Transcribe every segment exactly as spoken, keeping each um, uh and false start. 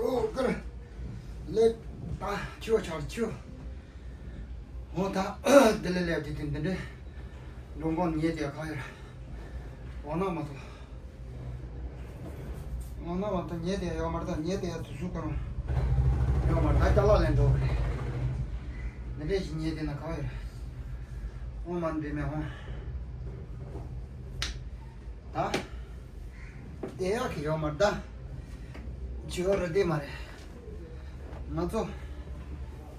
ཨོ་ཀར། ལེགས། ད་ཆུ་ཆར་ཆུ། འོ་ད་དེ་ལས་ལས་དེ་དེ་འདི་འདྲ། འགྲོ་མགོན་ཉལ་དེ་ག་ཡོད། འོ་ན་མ་ཐོ། འོ་ན་མ་ཐོ་ཉལ་དེ་ཡོད་མ་རེད། ད་ཉལ་དེ་ཡ་དུ་ཟུག་ག་རུང་། ཡོད་མ་རེད། ད་ཅ་ལག་ལེན་འགྲོ་གི་རེད། འདི་འདྲ་ཞིག་ཉལ་དེ་ན་ག་ཡོད། འོ་མ་འདི་མེད་འོ། ད། དེ་ཡག་གི་ཡོད་མ་རེད་ད། ཇོ་རུ་དེ་མ་རེད། ང་ཚོ།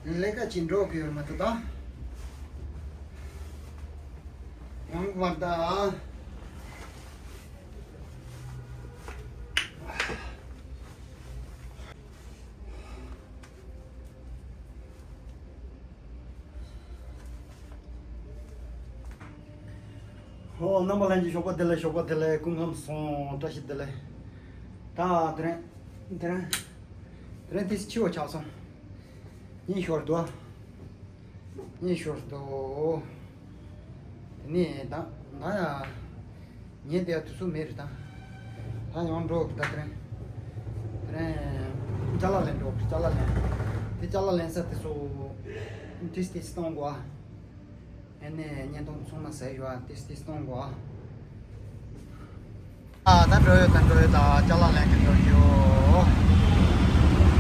ལས་ཀ་ཅིག་འགྲོ་གི་ཡོད་མ་རེད་ད། ཡོང་གི་མ་རེད་ད། ཧོ། རྣམ་པ་ལྷན་རྒྱས་ཞོགས་པ་བདེ་ལེགས། ཞོགས་པ་བདེ་ལེགས། སྐུ་ཁམས་བཟང་། བཀྲ་ཤིས་བདེ་ལེགས། ད་དེ་རིང་། དེ་རིང་། དེ་རིང་ཏིས་ཆི་བོ་ཆགས་སོང་། གཉིད་ཤོར་འདུག་གཉིད་ཤོར་འདུག་དེ་ནས་ད་ད་ཡ། ཉལ་བསྡད་དུས་ཚོད་མེད་རེད་ད། ད་ཡང་འགྲོ་གི་ད་དེ་རིང་། དེ་རིང་། ཅ་ལག་ལེན་འགྲོ་གི་ཅ་ལག་ལེན། དེ་ཅ་ལག་ལེན་ས་དེ་ཚོ། ཏིས་ཏིས་གཏོང་དགོས་ཨ། ཨ་ནི་བརྙན་ཐུང་ཚང་མ་ཟེར་ཡོད་ཨ། ཏིས་ཏིས་གཏོང་དགོས་ཨ། ཨ་ད་འགྲོ་ཡོད་ད་འགྲོ་ཡོད་ད། ཅ་ལག་ལེན་གི་འགྲོ་རྒྱུ།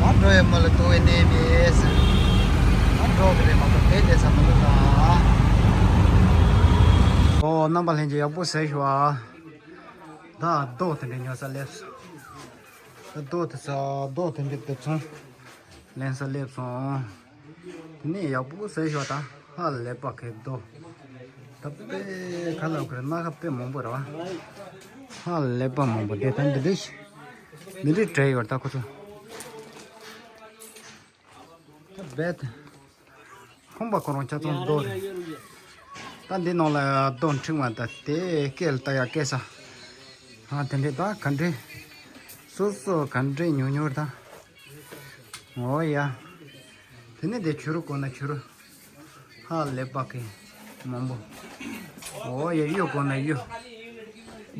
ད་འགྲོ་ཡོད་མ་ལ་དུ་བའི་གནས་མེད་ཟེར། ད་འགྲོ་གི་རེད་མ་གཏོགས་དེ་དེ་ས་མི་འདུག་ད། ཨོ་རྣམ་པ་ལྷན་རྒྱས་ཡག་པོ་ཟེར་ཞུ་ཨ། ད་རྡོ་དེ་འདྲ་ཉོ་ས་སླེབས་སོང་། ད་རྡོ་དེ་ས་རྡོ་དེ་འདྲ་དེ་ཚོང་ལེན་ས་སླེབས་སོང་། དེ་ནས་ཡག་པོ་ཟས་ཞོག་ད། ཧ་ལས་པ་གི་རྡོ། ད་དཔེ་ཁ་ལག་གི་སྣ་ཁ་དཔེ་མང་པོ་རེད་བ། ཧ་ལས་པ་མང་པོ་དེ་ད་འདི་འདྲ་ཞིག་འདི་འདྲ་བྲིས་ཡོད་ད་ཁོ་ཚོ། ད་རྦད། ཁོང་པ་ཁོ་རང་ཆ་ཚང་རྡོ་རེད། ད་འདི་ནང་ལ་རྡོ་འཕྲེང་བ་ད་དེ་སྐེ་ལ་ལྟ་ཡ་སྐེ་ས། ཨ་དེ་འདྲས་ད་ག་འདྲས། སོ་སོ་ག་འདྲས་ཉོ་ཉོ་རེད་ད། ཨོ་ཡ། དེ་ནས་དེ་ཆུ་རུ་གོ་ན་ཆུ་རུ། ཧ་ལས་པ་གི་མང་པོ། ཨོ་ཡ་གཡུ་གོ་ན་གཡུ།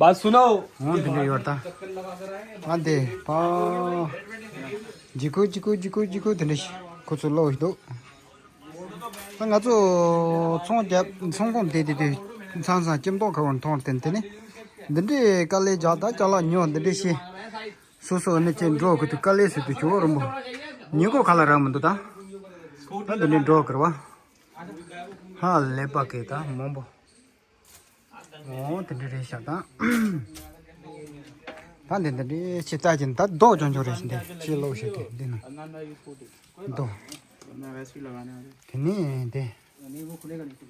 बात सुनो। འོང་དེ་འདྲ་ཡོད་ད། ཨ་དེ་པ། ཇི་ཁུ་ཇི་ཁུ་ཇི་ཁུ་ཇི་ཁུ་དེ་འདྲ་ཞིག་ཁོ་ཚོ་ལོག་ཡི་འདུག་ད་ང་ཚོ་ཚོང་རྒྱབ་ཚོང་ཁོངས་དེ་དེ་དུས་མཚམས་མཚམས་སྐྱིད་མདོག་ཁ་བོར་མཐོང་དེ་དེ་ནི། འདི་འདྲའི་དཀའ་ལས་རྒྱག་ད་ཅ་ལག་ཉོ་འདི་འདྲའི་ཤེས། སོ་སོ་ནི་ཅི་འགྲོ་གི་དུས་དཀའ་ལས་སུ་དུ་ཇོ་བོ་རིན་པོ། ཉིན་གོ་ཁ་ལ་རག་མི་འདུག་ད། ད་འདི་ནས་འགྲོ་གི་རེད་བ། ཧ་ལས་པ་གི་ད་མང་པོ། འོ་དེ་འདྲ་རེད་ཤག་ད། ད་འདི་འདི་འདྲའི་ཕྱི་ལྟ་གྱིན་ད་རྡོ་ཅོང་ཅོང་རེད་ཤག་འདི་ཕྱི་ལོགས་ཤིག་གི་འདི་ན། རྡོ། དེ་ནས་འདི།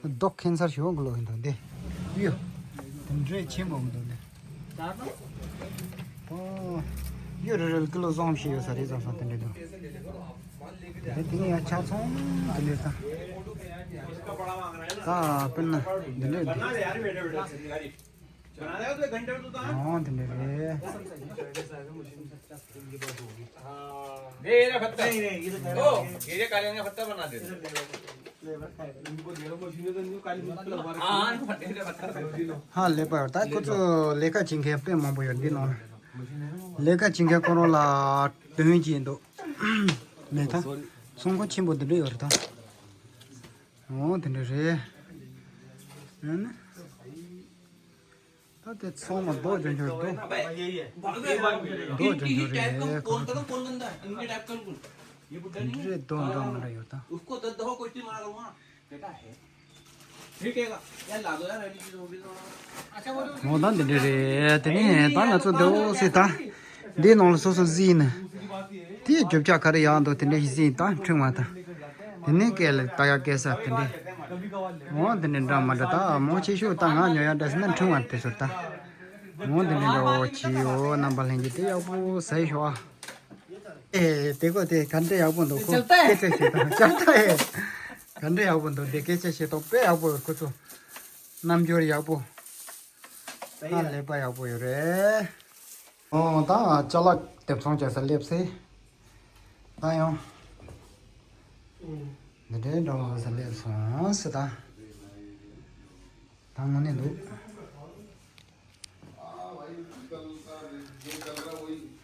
རྡོ་ཁེན་སར་ཞུ་གི་ལོ་ཡིན་འདུག་འདི། གཡུ། དེ་འདྲའི་ཆེན་པོ་མི་འདུག་འདི། ཨོ། གཡུ་རེ་རེ་ལ་ཀི་ལོ་བཟང་ཞིག་ཡོད་ས་རེད་བཟང་བཟང་དེ་འདྲ་འདུག་འདི་དེ་ནས་ཡང་ཆ་ཚང་དེ་འདྲ་ས། ད་དཔེར་ན་འདི་འདྲ་འདུག་ཨོ་དེ་འདྲ་རེད། ये रहा पत्थर। नहीं, नहीं, ये तो ओ, ये काले ने पत्थर बना दे। हाँ, हाँ, पत्थर। ཧ་ལས་པ་ཡོད་ད། ཁོ་ཚོ་ལས་ཀ་བྱེད་མཁན་དཔེ་མང་པོ་ཡོད་འདི་ནང་ལ། ལས་ཀ་བྱེད་མཁན་ཁོ་རང་ལ་དོན་གྱི་འདུག་མེད་ད། ཚོང་ཁང་ཆེན་པོ་འདི་འདྲ་ཡོད་རེད་ད། འོ་དེ་འདྲ་རེད། ཨ་ནི། ད་དེ་ཚང་མ་རྡོ་ཅོང་ཅོང་རྡོ། རྡོ་ཅོང་ཅོང་རེད་ཁོ་ཚོ། འདི་རེད་རྡོ་འདྲ་མི་འདྲ་ཡོད་ད། འོ་ད་འདི་འདྲ་རེད། དེ་ནས་ད་ང་ཚོ་འདི་འོ་སི་ད། འདིའི་ནང་ལ་སོ་སོ་གཟིགས་ནས། དེའི་རྒྱུ་ཆ་ག་རེ་ཡག་འདུག་དེ་འདྲ་ཞིག་གཟིགས་ད་འཕྲེང་བ་དང་། དེ་ནས་སྐེ་ལ་ལྟ་ཡག་སྐེ་ས་དེ་འདྲ། འོ་དེ་འདྲ་འདྲ་མ་འདྲ་ད་མང་ཆེ་ཤོས་ད་ང་ཉོ་ཡག་འདྲ་ཟེར་ན་འཕྲེང་བ་དེ་ཚོ་ད། འོ་དེ་འདྲ་འདྲ་འོ་ཅི་ཡོ་རྣམ་པ་ལྷན་རྒྱས་དེ་ཡག་པོ་ཟ་ཤོག་ཨ། ཨེ་དེ་གོ་དེ་ག་འདྲ་ཡག་པོ་འདུག་ཁོ་སྐད་ཆ་བཤད་དང་སྐད་ཆ་ཨེ། ག་འདྲ་ཡག་པོ་འདུག་དེ་སྐད་ཆ་བཤད་དང་དཔེ་ཡག་པོ་ཁོ་ཚོ། རྣམ་འགྱུར་ཡག་པོ། ཧ་ལས་པ་ཡག་པོ་ཡོད་རེད། ཨོ་ད་ཅ་ལག་དེབ་ཚང་བྱས་ས་སླེབས་སེ། ད་ཡང་། འདི་འདྲའི་འགྲོ་ས་སླེབས་སོང་ཟེར་ད། ད་དངོས་གནས་འདུག་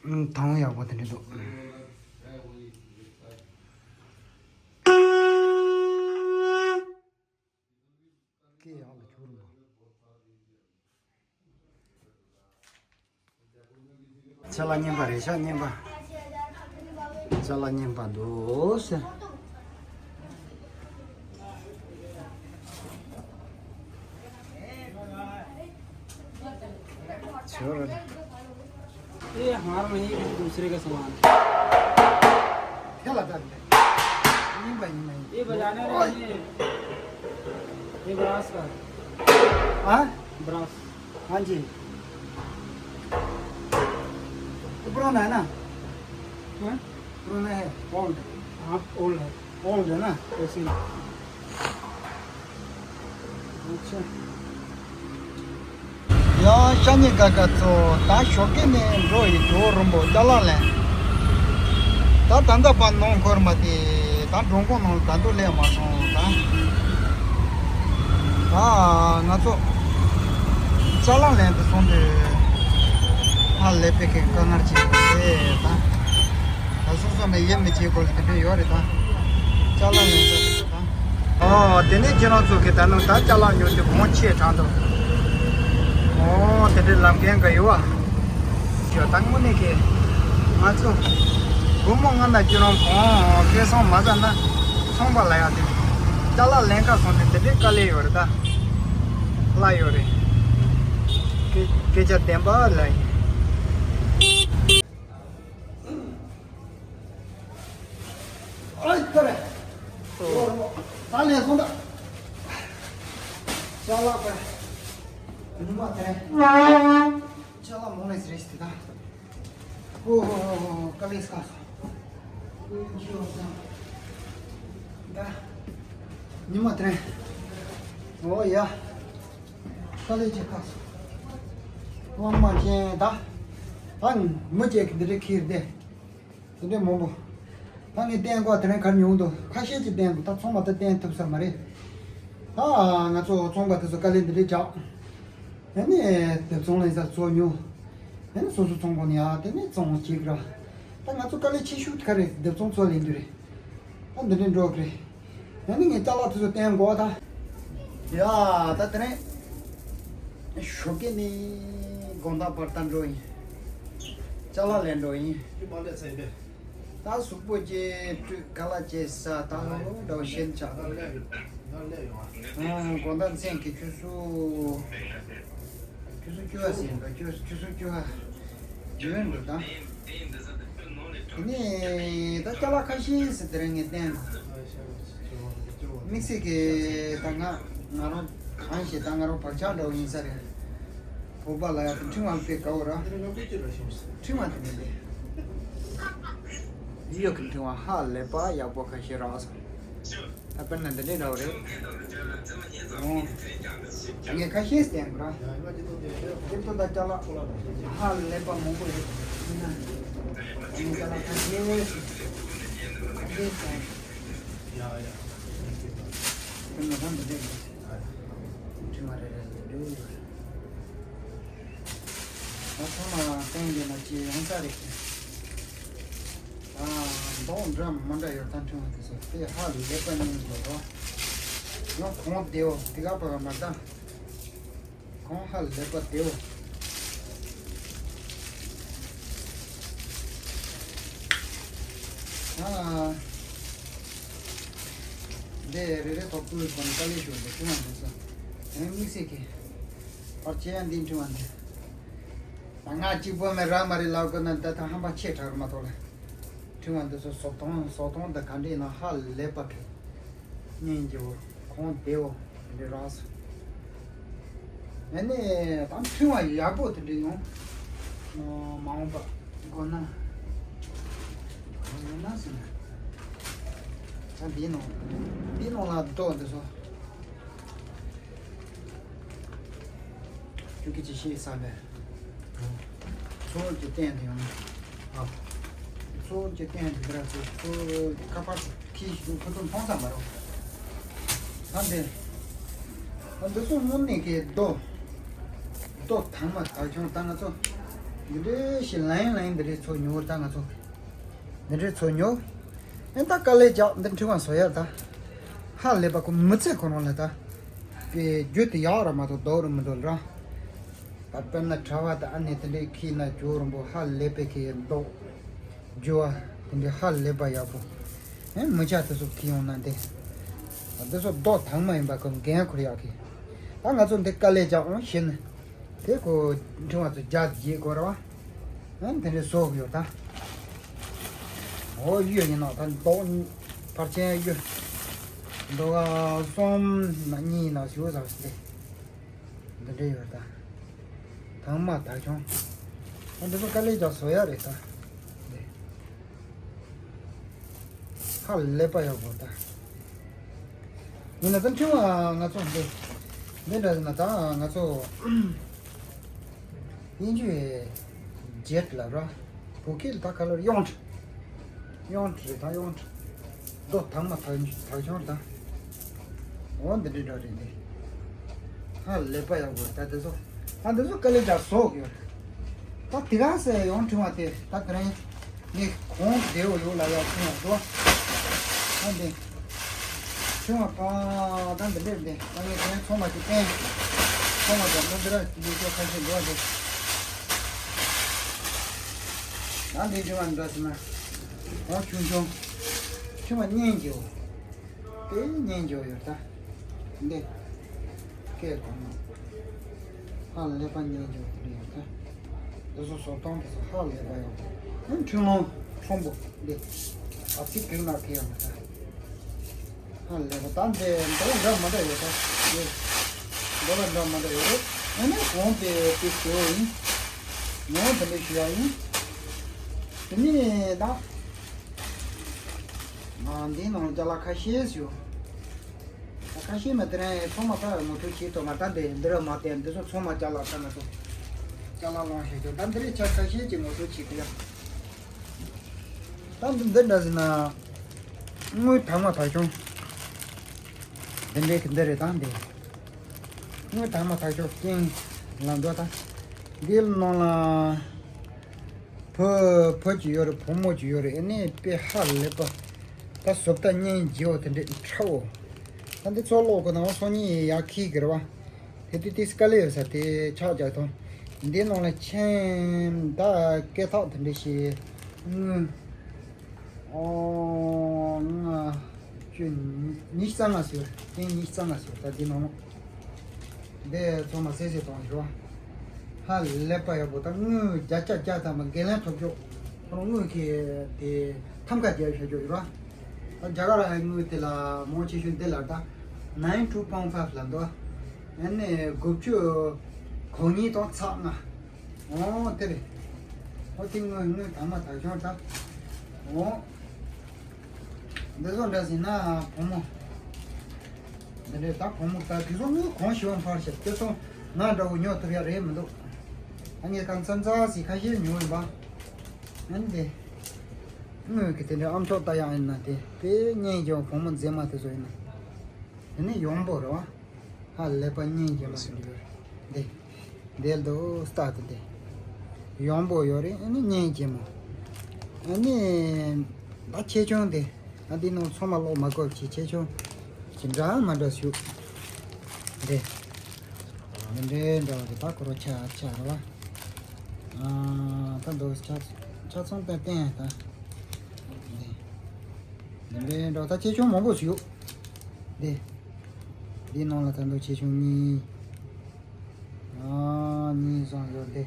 ཨུམ། ཐང་ཡག་པོ་དེ་འདྲ་འདུག་ཅ་ལག་རྙིང་པ་རེད་ཤག་རྙིང་པ། ཅ་ལག་རྙིང་པ་འདུག་ཟེར། ཆོ་ར། ये हमारा नहीं, दूसरे का सामान। क्या लगा? नहीं भाई, नहीं। ये बजाने वाला नहीं है। ये ब्रास का है। हाँ? ब्रास। हाँ जी। ये पुराना है ना? हाँ? पुराना है, ओल्ड। हाँ, ओल्ड है। ओल्ड है ना? ऐसे ही। अच्छा। ཡང་ཤ་ཉེ་ཀ་ཀ་ཚོ་ད་ཞོགས་ཀས་ནས་འགྲོ་ཡི་འགྲོ་རིན་པོ་ཅ་ལག་ལེན། ད་ད་ལྟ་བར་ནང་འཁོར་མ་དེ་ད་མགྲོན་ཁང་ནང་ད་དུང་སླེབས་མ་སོང་ད། ད་ང་ཚོ་ཅ་ལག་ལེན་དུ་སོང་དུས་ཧ་ལས་པའི་གི་དཀའ་ངལ་ཅིག་རེད་ད། ད་སོ་སོ་ནས་ཡིད་མི་ཆེས་སྐོར་དེ་འདྲ་ཡོད་རེད་ད། ཅ་ལག་ལེན་ས་དེ་ད། ཨོ་དེ་ནས་ཁྱེད་རང་ཚོ་གི་ད་ནང་ད་ཅ་ལག་ཉོ་རྒྱུ་གོང་ཆེ་དྲགས་འདུག་ཨོ་དེ་འདྲའི་ལམ་མཁན་ག་ཡོད་བ། ཡོད་ད་དངོས་གནས་ཀྱི་ང་ཚོ་སྒོར་མོ་ལྔ་ན་ཁྱེད་རང་གོང་སྐལ་བཟང་མ་ཟ་ན་ཚོང་པ་ལ་ཡག་དེ་ཅ་ལག་ལེན་ཁ་སོང་དེ་དེ་འདྲའི་དཀའ་ལས་ཡོད་རེད་ད། ལ་ཡོད་རེད། སྐད་སྐད་ཆ་བདེན་པ་ལ་ཡིན། ཨ་ཙི་རེ། ད་ལན་སོང་ད། ཅ་ལག་པ། ཉི་མ་དེ་རེད། ཅ་ལག་མང་ལས་རེད་ཟེར་ད། ཨོ་ཧོ་ཧོ་ཧོ་དཀའ་ལས་ཁག་སོང་། ཨོ་ཁྱི་ཡོད་ཙང་། ད། ཉི་མ་དེ་རེད། ཨོ་ཡ། དཀའ་ལས་ཅིག་ཁག་སོང་། དབང་མ་ཅན་ད། ད་མི་གཅིག་གི་འདི་འདྲའི་ཁྱེར་བསྡད། དེ་འདྲའི་མང་པོ། ད་ངས་བསྟན་དགོས་དེ་རིང་གར་ཉུང་འདུག་ཁ་ཤས་ཅིག་བསྟན་འདུག་ད་ཚང་མ་ད་བསྟན་ཐུབ་ས་མ་རེད། ད་ང་ཚོ་ཚོང་པ་དེ་ཚོ་དཀའ་ལས་འདི་འདྲའི་རྒྱག་ཡང་ནས་སྡེབ་ཚོང་ལེན་ས་ཚོ་ཉོ། ཡང་ནས་སོ་སོ་ཚོང་ཁང་ནས་ཡ་དེ་ནས་བཙོང་བྱེད་ཀྱི་ར། ད་ང་ཚོ་དཀའ་ལས་ཆེ་ཤོས་དེ་ག་རེད། སྡེབ་ཚོང་ཚོ་ལེན་རྒྱུ་རེད། ད་འདི་འདྲའི་འགྲོ་གི་རེད། ཡང་ནི་ངས་ཅ་ལག་དེ་ཚོ་བསྟན་དགོས་ད། ཡ་ད་དེ་རིང་ཞོགས་ཀས་ནས་དགོང་དག་བར་ད་འགྲོ་ཡིན། ཅ་ལག་ལེན་འགྲོ་ཡིན། ད་གཟུགས་པོ་ཅིག་བཀྲུས་ཁ་ལག་ཅིག་ཟ་ད་ལོ་འདྲ་བོ་ཞེད་ཆགས། ཨང་དགོང་དག་མཚན་གྱི་ཆུ་ཚོད། ཆུ་ཚོད་བཅུ་པ་ཟིན་འགྲོ་ཆུ་ཆུ་ཚོད་བཅུ་པ། ཡོད་འགྲོ་དང་། དེ་ནས་ད་ཅ་ལག་ཁ་ཤས་ཟེར་དེ་རིང་ངས་བསྟན། དམིགས་བསལ་གྱི་ད་ང་ང་རང་གང་ཞིག་ད་ང་རང་བག་ཆགས་འདྲ་བོ་ཡིན་ས་རེད། བོད་པ་ལ་ཡ་དེ་ཕྲེང་བ་དཔེ་དགའ་བོ་ར། ཕྲེང་བ་དེ་མིན་ཏེ། ཡིད་ཡོད་ཀྱི་ཕྲེང་བ་ཧ་ལས་པ་ཡག་པོ་ཁ་ཤས་རག་སོང་། ད་དཔེར་ན་འདི་འདྲའི་འདྲ་བོ་རེད། ཨོ། ངས་ཁ་ཤས་བསྟན་དགོས་ར། དེ་ཚོ་ད་ཅ་ལག་ཧ་ལས་པ་མང་པོ་རེད། ཡིན་ན། ངས་ཅ་ལག་ཁ་ཤས་ཁ་ཤས་བསྟན། དཔེར་ན་ད་འདི་འདྲའི་འདྲ་ཞིག་དྲི་མ་རེ་རེ་ལ་འདྲ་ཡོད་རེད། ད་ཚང་མ་བསྟན་དགོས་ན་ཅི་ཡོང་ས་རེད། ཨ། མདོག་འདྲ་མི་འདྲ་ཡོད་ད་ཕྲེང་བ་དེ་ཚོ་དེ་ཧ་ལས་པ་ཉན་དགོས་རོ། ཡང་གོང་བདེ་བོ་དེ་ག་པ་ག་མ་ད། གོང་ཧ་ལས་པ་བདེ་བོ། ཨ། འདི་རེ་རེ་ཐོག་ཀུན་གོང་དཀའ་ལས་ཞུ་འདི་ཕྲེང་བ་འདི་ཚོ། དེ་ནས་དམིགས་བསལ་གྱི། བར་ཆད་ཡང་འདི་ཕྲེང་བ་འདི། ང་གཅིག་པོ་མེད་ར་མ་རེད་ལབ་དགོས་ན་འདི་ད་ཧམ་པ་ཆེ་དྲགས་མ་གཏོགས་ལ། ཕྲེང་བ་འདི་ཚོ་བཟོ་སྟངས་བཟོ་སྟངས་འདི་ག་འདྲ་ཡིན་ན་ཧ་ལས་པ་གི། སྙིང་རྗེ་བོ་གོང་བདེ་བོ་འདི་རག་སོང་། ཨ་ནི་ད་ཕྲེང་བ་ཡག་པོ་དེ་འདྲ་ཡོང་། མ་འོངས་པ་དགོས་ན། དགོས་ན་ཟེར་ན། ད་འདིའི་ནང་འདིའི་ནང་ལ་རྡོ་འདི་ཚོ། ཁྱོད་ཀྱིས་ཅི་ཤེས་བསམ་པས། ཚུར་གྱི་སྟེང་དུ་ཡོང་། ཨ། ཚུར་གྱི་སྟེང་དུ་འདི་ར་ཚུར་ཚུར་གྱི་ཁ་པར་ཁྱི་ཞིག་འདུག་ཁོ་ཚོ་མཐོང་ས་མ་རེད། ད་འདི། ད་འདི་ཚོ་དངོས་གནས་ཀྱི་རྡོ། རྡོ་དྭངས་མ་དག་ཁྱོང་ད་ང་ཚོ། འདི་འདྲའི་ཞིག་ལན་ལན་འདི་འདྲའི་ཚོ་ཉོ་ད་ང་ཚོ། འདི་འདྲའི་ཚོ་ཉོ། ཨེ་ད་དཀའ་ལས་རྒྱག་འདི་ཕྲེང་བ་བཟོ་ཡ་ད། ཧ་ལས་པ་ཁོ་མི་ཚེ་ཁོ་རང་ལ་ད། པའི་རྒྱུ་དེ་ཡག་ར་མ་གཏོགས་ལྡོག་རུ་མི་འདུག་ར། ད་དཔེར་ན་གྲྭ་བ་དང་ཨ་ནེ་དེ་འདྲས་ཁྱེར་ན་ཇོ་རིན་པོ་ཧ་ལས་པའི་ཁྱེད་མདོག་འགྱུར་བ་དེ་འདྲས་ཧ་ལས་པ་ཡག་པོ། ཨེ་མི་ཆ་དེ་ཚོ་ཁྱེར་ཡོང་ན་འདི་ད་དེ་ཚོ་མདོག་དྭངས་མ་ཡིན་པ་ཁོ་འགན་འཁུར་ཡག་གི། ད་ང་ཚོ་འདི་དཀའ་ལས་རྒྱག་འོང་ཤེས་ནས་དེ་ཁོ་འཕྲེང་བ་ཚོ་རྒྱག་རྒྱག་དགོས་ར་བ། ཨེ་དེ་འདྲས་བཟོ་གི་ཡོད་ད། འོ་གཡུ་ཡིན་ནོ་ད་མདོག་ཕར་ཕྱིན་གཡུ། མདོག་གསུམ་ན་གཉིས་ན་ཞུ་ཟེར་སྟེ། འདི་འདྲ་ཡོད་ད། དྭངས་མ་དག་ཆུང་། ཨ་འདི་ཚོ་དཀའ་ལས་རྒྱག་བཟོ་ཡག་རེད་ད། འདི། ཧ་ལས་པ་ཡག་པོ་ད། ཡིན་ན་ད་འཕྲེང་བ་ང་ཚོ་འདི། འདི་འདྲ་ཡིན་ན་ད་ང་ཚོ། དབྱིན་ཇི་བའི་ཇེཊ་ལབ་ར། བོད་སྐད་ལ་ད་ག་ལབ་ཡོངས། ཡོངས་རེད་ད་ཡོངས། མདོག་དྭངས་མ་དག་དག་ཆུང་རེད་ད། འོ་འདི་འདྲ་འདྲ་རེད་འདི། ཧ་ལས་པ་ཡག་པོ་རེད་ད་འདི་ཚོ། ད་འདི་ཚོ་དཀའ་ལས་རྒྱག་བཟོ་གི་ཡོད་རེད། ད་དེ་ག་ཟེ་ཡོངས་འཕྲེང་བ་དེ་ད་དེ་རིང་ངས་གོང་བདེ་བོ་ཡོད་ལ་ཡག་འཕྲེང་བ་འགྲོ། ད་འདི། ཆུང་བ་པ་ད་འདི་འདྲས་འདི་ད་ངས་དེ་ཚོང་མ་ཅིག་བསྟན། ཚོང་མ་དང་མི་འདི་ར་ལུས་ཤོག་ཁ་ཤས་འགྲོ་འདི། ད་འདི་ཆུང་བ་འདྲ་ཟེར་ན། ད་ཆུང་ཆུང་། ཆུང་བ་གཉེན་གྱི་འོ། དེ་གཉེན་གྱི་འོ་ཡོད་ད། འདི། སྐད་གོང་མ། ཧ་ལས་པ་གཉེན་གྱི་འོ་དེ་འདྲ་ཡོད་ད། འདི་ཚོ་བཟོ་སྟངས་དེ་ཚོ་ཧ་ལས་པ་ཡོད། ཨ་ཁྲུས་མོང་ཁྲོམ་པོ་འདི། ཨ་ཙི་གེ་ན་གེ་ཡང་མ་ད། ཧ་ལས་པ་ད་འདི་འདི་ལ་འདྲ་མ་འདྲ་ཡོད་ད། འདི་འདི་ལ་འདྲ་མ་འདྲ་ཡོད་རེད། ཨ་ནི་གོང་དེ་དེ་ཞུ་ཡིན། ངོ་དེ་འདྲ་ཞུ་ཡ་ཡིན། དེ་ནས་ད། ང་འདི་ནང་ཅ་ལག་ཁ་ཤས་ཞུ། ད་ཁ་ཤས་མ་དེ་རིང་ཚང་མ་ད་ངོ་སྤྲོད་བྱེད་ཐུབ་མ་ད་འདི་འདི་རུ་མ་བསྟན་འདི་ཚོ་ཚང་མ་ཅ་ལག་ད་ང་ཚོ་ཅ་ལག་ལོངས་ཤེས་ཀྱང་ད་འདི་རེད་ཆ་ཁ་ཤས་ཀྱི་ངོ་སྤྲོད་བྱེད་ཀྱི་ཡ། ད་འདི་འདི་འདྲ་ཟེར་ན། དངུལ་དྭངས་མ་དག་ཆུང་། འདི་འདྲའི་གི་འདི་རེད་ད་འདི། དངུལ་དྭངས་མ་དག་ཆུང་རྐྱེན་ལ་འགྲོ་ད། འདི་ནང་ལ། བུ་བུ་ཅིག་ཡོད་རེད་བུ་མོ་ཅིག་ཡོད་རེད་ཨ་ནི་དཔེ་ཧ་ལས་པ། ད་བཟོ་ལྟ་གཉེན་རྗེ་བོ་དེ་འདྲས་ཁྲ་བོ། ད་འདི་ཚོ་ཀློག་གི་ནང་སང་ཉིན་ཡར་འཁྱེར་གི་རེད་བ། དེ་དུས་དེ་དཀའ་ལས་ཡོད་ས་དེ་ཆག་རྒྱག་དང་། འདི་ནང་ལ་ཁྱིམ་ད་སྐེ་ཐག་དེ་འདྲས་ཞིག་དངུལ། ཨོ། ལྔ། བཅུ། ཉི་ཤུ་རྩ་ལྔ་ཟེར། ཏིང་ཉི་ཤུ་རྩ་ལྔ་ཟེར། ད་འདི་ནང་ལོགས། འདི་ཚང་མ་གསལ་བཤད་གཏོང་ཞུ། ཧ་ལས་པ་ཡག་པོ་ད་དངུལ་བརྒྱ་ཆ་བརྒྱ་ཐམ་པ་འགན་ལེན་ཐོབ་ཆོག་ཁོ་རང་དངུལ་གི་དེ་ཐམ་ཀ་རྒྱབ་བཞག་ཆོག་ཡོད་ར། ད་རྒྱ་གར་ར་དངུལ་དེ་ལ་མང་ཆེ་ཤོས་འདི་ལ་ད་ནའིན་ཊུ་པོན་ཕའིབ་ལ་འདུག་ཨ་ནི་དགུ་བཅུ་གོ་གཉིས་དང་ཚེག་ལྔ། འོ་དེ་རེད། འོ་དེ་དངུལ་དངུལ་དྭངས་མ་དག་ཆུང་ད། འོ། འདི་ཚོ་འདྲ་ཟིན་ན་བུ་མོ། འདི་འདྲའི་ད་བུ་མོ་ད་དེ་ཚོ་དངུལ་གང་ཞིག་འཕར་ཤག་དེ་ཚོ་ང་འདྲ་བོ་ཉོ་ཐུབ་ཡ་རེད་མི་འདུག་ཨ་ངས་གང་འཚམ་ཚ་ཟིག་ཁ་ཤས་ཉོ་ཡིན་པ། ཨ་ནི་དེ། དངུལ་གི་དེ་འདྲའི་ཨམ་ཅོག་ལྟ་ཡག་ཡིན་ན་དེ་དཔེ་སྙིང་རྗེ་བོ་བུ་མོ་མཛེས་མ་དེ་ཚོ་ཡིན་ན། དེ་ནི་ཡོང་པོ་རེད་བ། ཧ་ལས་པ་སྙིང་རྗེ་མ་ཞིག་འདུག་འདི། འདིར་འདུག་སྟག་དེ་འདི། ཡོང་པོ་ཡོད་རེད་ཨ་ནི་སྙིང་རྗེ་མོ། ཨ་ནི། ད་ཆེ་ཆུང་དེ། ཨ་འདི་ནང་ཚང་མ་ཀློག་མ་དགོས་ཀྱི་ཆེ་ཆུང་། ཅི་འདྲ་མ་འདྲ་ཞུ། འདི། འདི་འདྲའི་འདྲ་བ་དེ་ད་ཁོ་རང་ཆ་ཆ་རེད་བ། ཨ་ད་འདུག་ཆ་ཆ་ཚང་བསྟན་བསྟན་ད། འདི། འདི་འདྲའི་འདྲ་བ་ད་ཆེ་ཆུང་མང་པོ་ཞིག་ཡོད། འདི། འདི་ནང་ལ་ད་འདུག་ཆེ་ཆུང་གཉིས། ཨ་གཉིས་བཟང་ཡོད་དེ།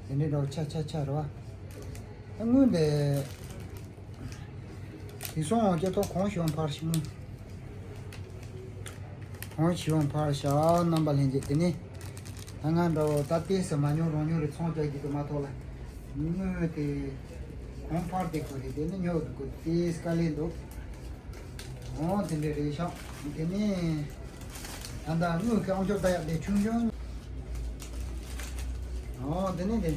དེ་འདྲའི་འདྲ་བོ་ཆ་ཆ་ཆ་རེད་བ། ཨ་དངུལ་དེ། དེ་སོང་སྐྱེ་ཐོག་གང་ཞིག་འཕར་ཞིག་དངུལ། གང་ཞིག་འཕར་ཤག་རྣམ་པ་ལྷན་རྒྱས་དེ་ནི། ད་ང་འདྲ་བོ་ད་ལྟའི་ཟེར་མ་མྱོང་རང་མྱོང་རེ་ཚོང་རྒྱག་གི་འདུག་མ་ཐོག་ལ། དངུལ་དེ། གང་འཕར་དེ་དགོས་རེད་དེ་ནི་ཉོ་དགོས་དེ་དཀའ་ལས་འདུག་འོ་དེ་འདྲ་རེད་ཤག་དེ་ནས་ད་ལྟ་དངུལ་གྱི་ཨང་ཅོག་ལྟ་ཡག་དེ་ཆུང་ཆུང་། འོ་དེ་ནས་དེ།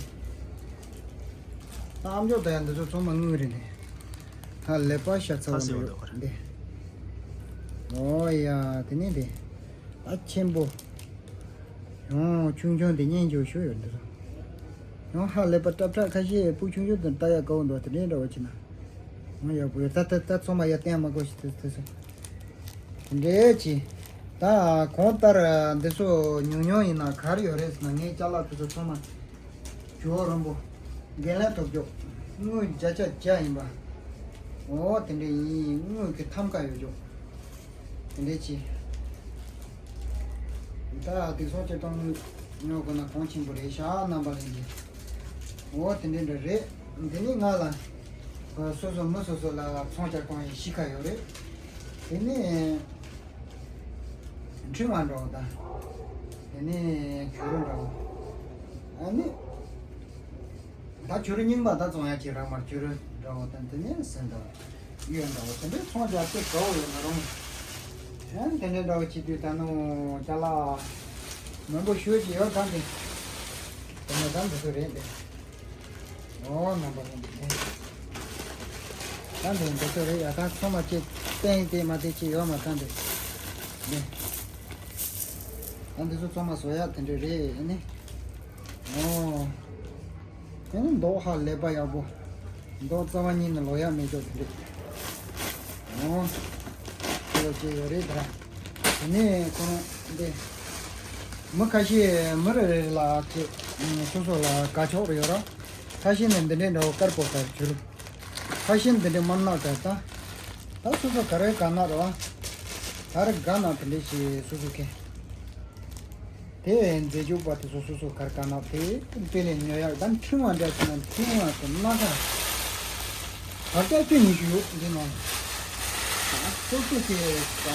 ད་ཨང་ཅོག་ལྟ་ཡག་འདི་ཚོ་ཚང་མ་དངུལ་རེད་འདི། ད་ལེ་པ་ཤ་ཚ་བ་ཁ་སེ་འདི་བ་འདི་ཡོད་འདི། འོ་ཡ་དེ་ནས་དེ། ད་ཆེན་པོ། ཡང་ཆུང་ཆུང་དེ་གཉེན་སྐྱོང་ཞུ་ཡོད་འདི་ཚོ། ཡང་ཧ་ལས་པ་སྲབ་སྲབ་ཁ་ཤས་སྤུ་ཆུང་ཆུང་དེ་ལྟ་ཡག་དགའ་བོ་འདུག་དེ་འདྲའི་འདྲ་བ་བྱས་ན། ང་ཡག་པོ་ཡོད་ད་ད་ད་ཚང་མ་ཡར་བསྟན་མ་དགོས་ཤིག་དེ་དེ་ཚོ། དེ་འདྲའི་ཅི། ད་གོང་ལྟར་འདི་ཚོ་ཉུང་ཉུང་ཡིན་ན་ག་རེ་ཡོད་རེད་ཟེར་ན། ངའི་ཅ་ལག་དེ་ཚོ་ཚང་མ་ཇོ་བོ་རོན་པོ་འགན་ལེན་ཐོབ་རྒྱུ། དངུལ་བརྒྱ་ཆ་བརྒྱ་ཡིན་པ། འོ་དེ་འདྲ་ཡིན། དངུལ་གྱི་ཐམ་ཀ་ཡོད་རྒྱུ། དེ་འདྲ་ཅི། ད་དེང་སང་སྤྱིར་བཏང་དངུལ་ཉོ་དགོས་ན་གོང་ཆེན་པོ་རེད་ཤག། རྣམ་པ་ལྷན་རྒྱས། འོ་དེ་འདྲ་འདྲ་རེད། དེ་ནས་ང་ལ་སོ་སོ་མི་སོ་སོ་ལ་ཚོང་རྒྱག་སྟངས་ཡི་གཞི་ཁ་ཡོད་རེད། དེ་ནས་ཕྲེང་བ་འདྲ་བོ་དང་། དེ་ནས་བྱུ་རུ་འདྲ་བོ། ཨ་ནི་ད་བྱུ་རུ་རྙིང་པ་ད་བཙོང་ཡག་ཅིག་རག་མ་རེད། བྱུ་རུ་འདྲ་བོ་དང་དེ་ནས་སེན་འདྲ་བོ། གཡོན་འདྲ་བོ་དེ་འདྲའི་ཚོང་རྒྱག་ཚད་དགའ་བོ་ཡོད་མ་རུང་། ཨ་ནི་དེ་འདྲའི་འདྲ་བོ་བྱེད་དུས་ད་ནུ་ཅ་ལག་མང་པོ་ཞེ་ཅིག་ཡོད་ད་འདི། དེ་ནས་ད་འདི་ཚོ་རེད་འདི། འོ་རྣམ་པ་ལྷན་རྒྱས། ད་འདི་འདི་ཚོ་རེད་ཡ། ད་ཚང་མ་ཅིག་བསྟན་དེ་མ་བསྟན་ཅིག་ཡོད་མ་ད་འདི། འདི། ད་འདི་ཚོ་ཚང་མ་བཟོ་ཡག་དེ་འདྲ་རེད་ཨ་ནི། འོ། དེ་ནི་མདོག་ཧ་ལས་པ་ཡག་པོ། མདོག་རྩ་བ་ཉིད་ནས་ལོག་ཡག་མེད་ཅོག་དེ་འདྲ། འོ། ཁྱོད་ཅིག་ཡོད་རེད་ད། དེ་ནས་ཁོ་རང་འདི། མི་ཁ་ཤས་མི་རེ་རེ་ལ་ཅིག་སོ་སོ་ལ་དགའ་ཕྱོགས་རེ་ཡོད་ར། ཁ་ཤས་ནས་འདི་འདྲའི་འདྲ་བོ་དཀར་པོ་ལྟར་གྱུར། ཁ་ཤས་འདི་འདྲའི་དམར་ནག་ལྟར་ད། ད་སོ་སོ་ག་རེ་དགའ་ན་རེད་བ། ག་རེ་དགའ་ན་དེ་འདྲའི་ཞིག་སོ་སོ་མཁྱེན། དེ་མཛེས་སྡུག་པ་དེ་ཚོ་སོ་སོ་ག་རེ་དགའ་ན་དེ་དེ་ལས་ཉོ་ཡག་ད་ཕྲེང་བ་འདྲ་ཞིག་ན་ཕྲེང་བ་དེ་སྣ་ཁ་བར་ཆད་བཅུ་ཉི་ཤུ་ཡོད་འདི་ནང་། སོ་སོ་གི་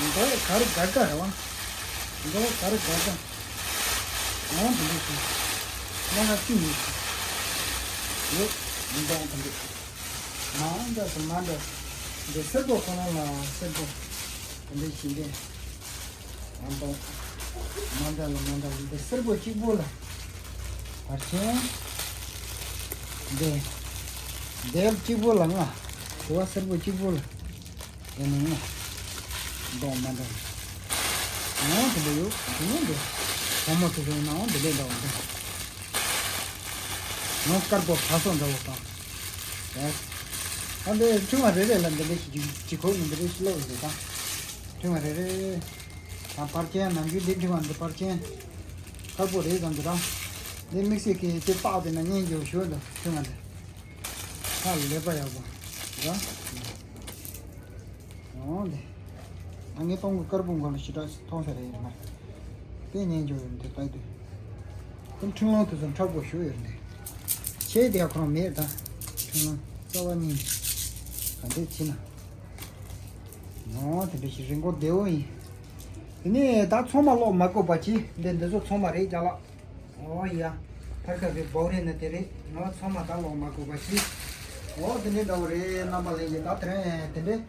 མདོག་ག་རེ་དགའ་དགའ་རེད་བ། མདོག་ག་རེ་དགའ་དགའ། འོང་དེ་འདྲ་ཞིག་སྣ་ཁ་བཅུ་ཉི་ཤུ་ཡོད། མདོག་དེ་འདྲ། མ་འདྲ་སོ་མ་འདྲ། འདི་སེར་པོ་ཁོ་རང་ལ་སེར་པོ། དེ་འདྲ་ཞིག་འདི། མ་འདྲ། མ་འདྲ་ལ་མ་འདྲ་ལ་འདི་སེར་པོ་གཅིག་པོ་ལ། བར་ཆད། འདི། འདི་གཅིག་པོ་ལ་ལྔ། དུ་བ་སེར་པོ་གཅིག་པོ་ལ། དེ་ནི་ལྔ། མདོག་མ་འདྲ་བ། འོང་དེ་འདྲ་ཡོད། དེ་ནི་འདི། བུ་མོ་དེ་ཚོ་ཡིན་ནའང་དེ་འདྲ་འདྲ་བ་འདི། ནང་དཀར་པོ་ཕ་སོགས་འདྲ་བོ་དང་། ཨ་འདི་ཕྲེང་བ་རེ་རེ་ལ་འདི་འདྲ་ཞིག་ཅིག་གོ་ནི་འདི་འདྲ་ཞིག་ལོག་འདི་དང་། ཕྲེང་བ་རེ་རེ། དང་ཕར་ཅན་ནམ་རྒྱུན་འདི་ཕྲེང་བ་འདི་ཕར་ཅན། དཀར་པོ་རེད་དང་འདི་རང་། འདི་དམིགས་བསལ་གྱི་ཅིག་བཏགས་དེ་ན་སྙན་རྒྱུ་ཞུ་འདུག་ཕྲེང་བ་འདི། ཧ་ལས་པ་ཡག་པོ། ར། འོང་དེ། ང་ངའི་སྟོང་གི་དཀར་པོ་མགོ་ལ་ཞེ་དྲག་མཐོང་ས་རེད་ཡིན་ན། དེ་ཉན་རྒྱུ་ཡོད་འདི་ལྟ་དུས། དེ་ཕྲེང་ལང་དེ་ཚོ་མཁྲེགས་པོ་ཞུ་ཡོད་འདི། ཆེ་དེ་ཁོ་རང་མེད་ད། ཕྲེང་ལང་རྩ་བ་ཉིད་ནས། ག་འདྲས་ཕྱིན་ན། འོང་དེ་འདྲ་ཞིག་རིན་གོང་བདེ་བོ་ཡིན། དེ་ནས་ད་ཚང་མ་ལོག་མ་བཀོད་པ་གྱིས་འདི་འདི་ཚོ་ཚང་མ་རེད་ཅག་ལགས། ཨོ་ཡ། ཐར་ཁ་བའི་བོག་རེ་ནི་དེ་རེད། ང་ཚང་མ་ད་ལོག་མ་དགོས་པ་ཞིག་ཨོ་དེ་འདྲའི་འདྲ་བོ་རེད། རྣམ་པ་ལྷན་རྒྱས་ད་དེ་རིང་དེ་འདྲས།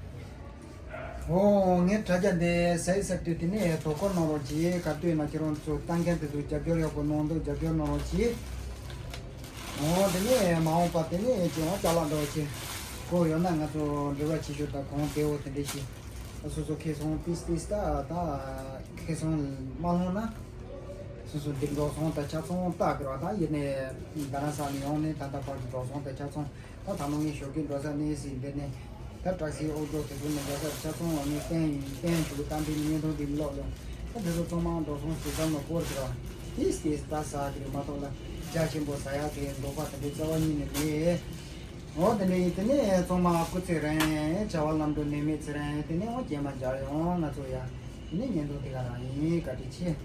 ཨོ་ངའི་དྲ་རྒྱ་འདི་ཟས་ཟེར་དུས་དེ་ནས་དོ་ཁུར་གནང་རོགས་གྱིས། ག་དུས་ན་ཁྱེད་རང་ཚོ་ལྟ་མཁན་དེ་ཚོ་རྒྱབ་སྐྱོར་ཡག་པོ་གནང་འདུག་རྒྱབ་སྐྱོར་གནང་རོགས་གྱིས། ཨོ་དེ་ནས་མ་འོངས་པ་དེ་ནས་ཅི་ཡང་ཅ་ལག་འདྲ་བོ་ཅིག་དགོས་ཡོད་ན་ང་ཚོ་འབྲེལ་བ་བྱེད་ཤོག་ད་གོང་བདེ་བོ་དེ་འདྲས་ཞིག་སོ་སོ་ཁེ་སོང་ཏིས་ཏིས་ད་ད་ཁེ་སོང་མ་ལྷོང་ན། སོ་སོ་འདི་འགྲོ་སོང་ད་ཆ་ཚང་ལྟ་དགོས་ར། ད་ཡིན་ནས་རྡ་རམ་ས་ལ་ཡོང་ནས་ད་ལྟ་བར་གྱི་འགྲོ་སོང་ད་ཆ་ཚང་ད་ད་ལོ་ངས་ཞོགས་ཀས་འགྲོ་ས་གནས་སྲིད་འདི་ནས་ད་བྲག་སྲིན་ཨོ་ཇོ་དེ་ཚོ་ནས་འགྲོ་ས་ཆ་ཚང་བ་ངས་བསྟན་ཡིན་བསྟན་བྱུང་། ད་འདི་བརྙན་ཐུང་འདི་ལོག་ཡོང་ད་འདི་ཚོ་ཚང་མ་འགྲོ་སོང་ཞེ་ཙམ་ལ་བསྐོར་གྱི་ར། ཏིས་ཏིས་ད་ཟ་གི་རེད་མ་གཏོགས་ལ་རྒྱ་ཆེན་པོ་ཟ་ཡག་གི་འདོད་པ་དེ་འདྲའི་རྩ་བ་ཉིད་ནས་མེད། འོ་དེ་འདྲ་ཡིན། དེ་ནས་ཚང་མ་སྐུ་ཚེ་རིང་། བྱ་བ་ལམ་འགྲོ་ནད་མེད་ཚེ་རིང་། དེ་ནས་འོ་རྗེས་མ་མཇལ་ཡོང་ང་ཚོ་ཡ། དེ་ནས་བརྙན་ཐུང་དེ་ག་རང་ཡིན། བཀའ་དྲིན་ཆེ།